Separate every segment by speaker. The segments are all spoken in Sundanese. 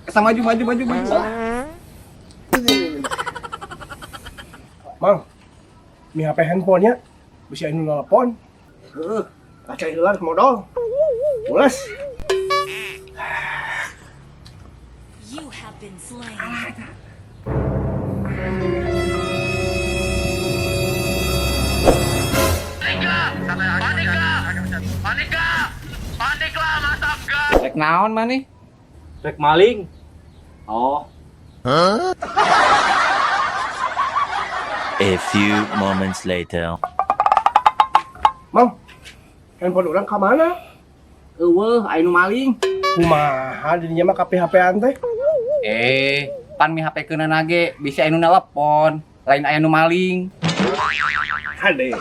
Speaker 1: Eta maju maju maju maju.
Speaker 2: Mang, mi HP handphonenya bisa ini nelpon. Heeh, kaca heula modal. Mules.
Speaker 3: You have been slain.
Speaker 1: Rek naon maneh?
Speaker 4: Rek maling. Oh.
Speaker 5: A few moments later.
Speaker 2: Mang, handphone orang ka mana?
Speaker 1: Eueuh, aya nu maling.
Speaker 2: Kumaha dirinya mah ka HP-an teh?
Speaker 1: Eh, pan mi HP keuna ge bisa aya nu nelepon, lain aya nu maling.
Speaker 2: Hade.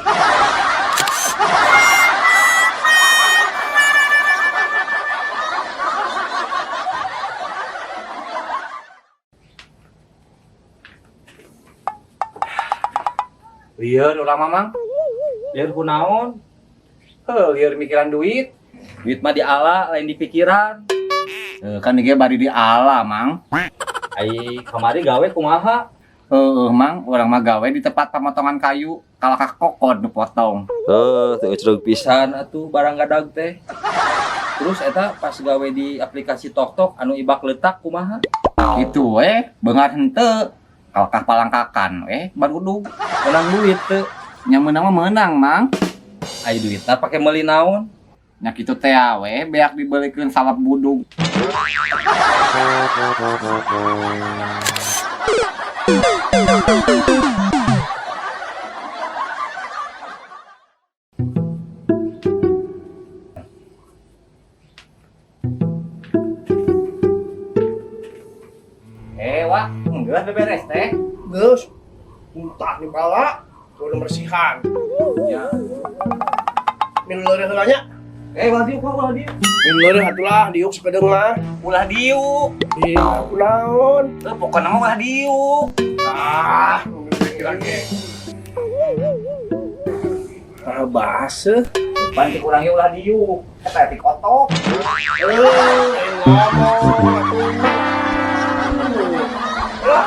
Speaker 1: Lieur urang mah, Mang.
Speaker 4: Lieur kunaon?
Speaker 1: Heuh, lieur mikiran duit.
Speaker 4: Duit mah diala lain di pikiran.
Speaker 1: Kan ge bari di ala, Mang.
Speaker 4: Ai kamari gawe kumaha?
Speaker 1: Heuh, Mang, urang mah gawe di tempat pemotongan kayu, kalakah kokod nu potong.
Speaker 4: Heuh, teu ucrug pisan atuh barang gadag teh. Terus eta pas gawe di aplikasi TokTok anu ibak letak kumaha?
Speaker 1: Gitu we, beungar henteu. Kalakah palangkakan we, barudug.
Speaker 4: Menang duit teu.
Speaker 1: Nya meunang mah meunang, Mang.
Speaker 4: Ai duitna pake meuli naon?
Speaker 1: Nya kitu teh we, beak dibelikeun salap budug. Wak, geus beberes teh.
Speaker 2: Geus. Muntah nih pala. Udah bersihan.
Speaker 1: Ya.
Speaker 2: Minum leureun heula nya.
Speaker 1: Ulah diuk, ulah diuk.
Speaker 2: Minum leureun atulah diuk sakedeung mah.
Speaker 1: Ulah diuk.
Speaker 2: Ih, kunaon?
Speaker 1: Pokokna mah ulah diuk.
Speaker 2: Ah, pikiran ge. Ah, baseuh.
Speaker 1: Pan ti kurang ge ulah diuk. Eta ti kotok.
Speaker 2: Ngomong atuh. Lah.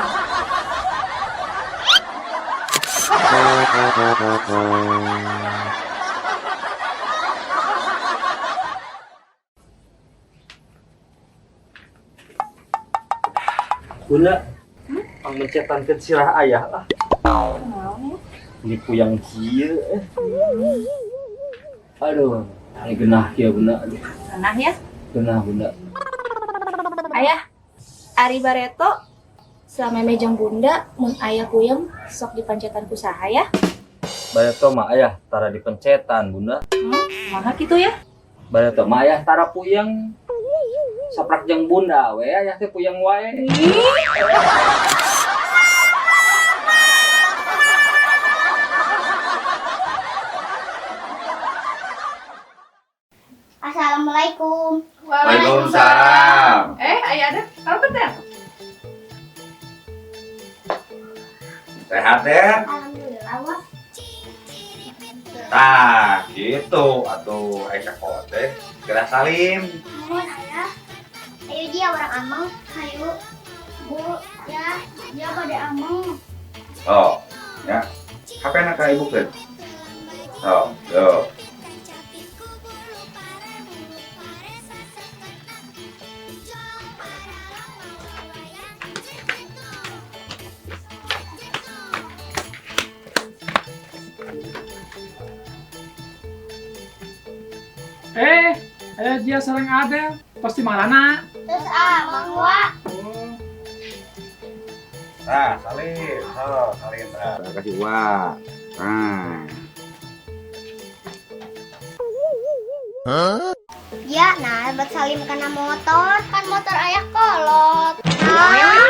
Speaker 4: Bunda, pangmencetankeun sirah ayah lah. Ini puyang kieu. Aduh, ari genah kieu bunda. Aduh,
Speaker 6: Genah ya?
Speaker 4: Genah bunda.
Speaker 6: Ayah, Ari Bareto sameme jeung bunda mun ayah puyeng sok dipancetan ku saha ya?
Speaker 4: Bareto mah ayah tara dipencetan bunda.
Speaker 6: Kumaha kitu ya?
Speaker 4: Bareto mah ayah tara puyeng. Saprak jeung bunda we ayah teh puyeng wae.
Speaker 7: Assalamualaikum.
Speaker 1: Waalaikumsalam.
Speaker 8: Ayah ada. Apa teh?
Speaker 9: Sehat ya?
Speaker 7: Alhamdulillah, Wak.
Speaker 9: Tah, gitu atuh aya kote geura salim.
Speaker 7: Mohon ayah. Ayo dia orang ameng, ayo. Bu, ya, dia pada ameng.
Speaker 9: Oh, ya. HP na ka ibu keun. Oh, yo.
Speaker 8: Dia sareng Adel, pasti marana.
Speaker 7: Terus ameng, Wak.
Speaker 9: Nah, salim. Oh, salim. Nah, kasih uang. Nah.
Speaker 7: Ya, nah, buat salim kena motor, kan motor ayah kolot. Ah.